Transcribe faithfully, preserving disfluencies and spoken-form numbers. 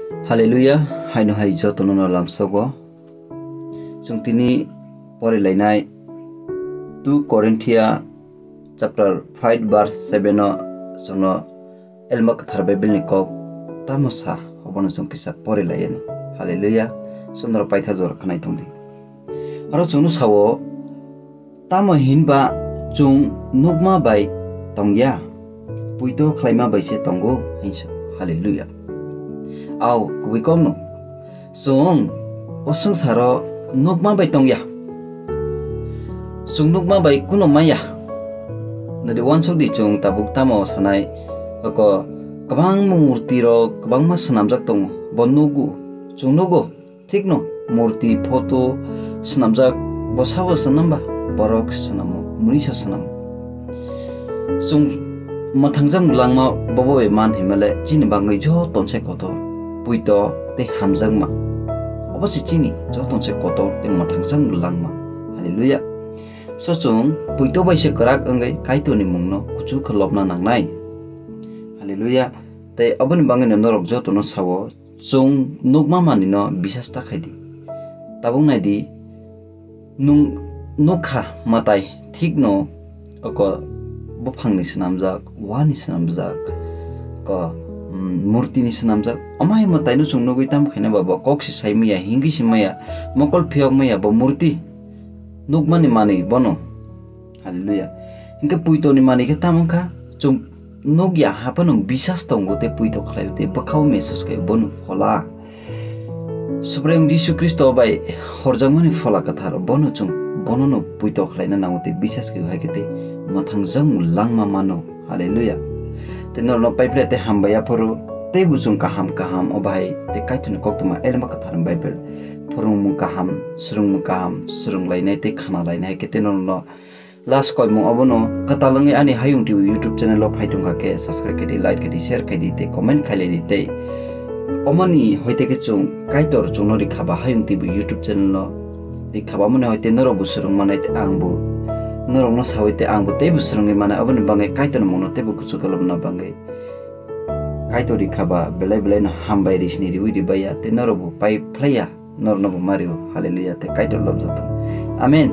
Hallelujah, haino hai jotono no lamsogo. Chwng tini porilainai two Korinthia chapter five verse seven o chwngno Elma Kwthar Bible ni kok tamo sa, obono chwng kisa porilaiani. Hallelujah, chwngno paitha jora khnai tongdi. Aro chwngno sao, tamo hinba chwng nukma bai tongya, puito khlaima bai se tongo, hinsa. Hallelujah. Ao, kubui kokno. Chwng o swngcharo nukma bai tongya. Chwng nukma bai kuno maya. Nadi uansukdi chwng tabuk tamo sanai, oko kwbangma murti rok kwbangma swnamjak tongo. Bo nugo, chwng nugo. Thikno murti, photo swnamjak, bo sabo swnamba, borok swnamo, mwnwiso swnamo. Chwng mwthangjakmung langma bobo bai man himale chini bagwi joto se kotor, puito tei hamjakma. Obo se chini joto se kotor tei mwthangjakmung langma. Hallelujah. So chwng puito bai se kwrak wngwi Kaitorni mungno kuchuk khe lobna nangnai. Hallelujah. Tei oboni bagwino norok jotono sao, chwng nukma manwino bisas ta khaidi. Tabuk naidi, nwng nukha mwtai thikno oko buphangni swnamjak, wani swnamjak, ko, mm, murtini swnamjak, amai mwtaino chwng nugwi tamo khaina ba bo kok se sai maya, hingwi se maya, mokol phiyok maya, bo murti nukmani manwi bono. Hallelujah. Hinkhe puitoni manwi khe tamo wngkha, chwng nukya haphano bisas tongo tei puito khlaio tei bwkhao message khaio bono phola. Subraiyung Jisu Khristo bai horjakmani phola kwthar bono chwng bonono puito khlaina nango tei bisas khaio hai khe tei mwthangjakmung langma mano. Hallelujah. Tei norokno paiphlai tei hambai yaphuru teibo chwng kaham kaham o bahai tei Kaitorni koktwma Elma Kwthar Bible phwrwngmung kaham, swrwngmung kaham, swrwnglainai tei khanalainai hai khe tei norokno last koimung obono kwtal wngwi ani Hayung T V YouTube channel o phai tongkha khe subscribe khaidi, like khaidi, share khaidi tei comment khailaidi tei omoni hoite khe chwng Kaitor chwngno rikha ba Hayung T V YouTube channel o rikha ba mone hoite norokbo swrwng manai tei angbo norokno sawi tei angbo teibo swrwngwi manai, oboni bagwi Kaitorni mungno teibo kuchuk khe lobna bagwi Kaitor rikha ba belai belai no hambai risni riwi ribaiya tei norokbo pai phlaiya. Norokno bo mario. Hallelujah. Tei Kaitor lobjak tong. Amen.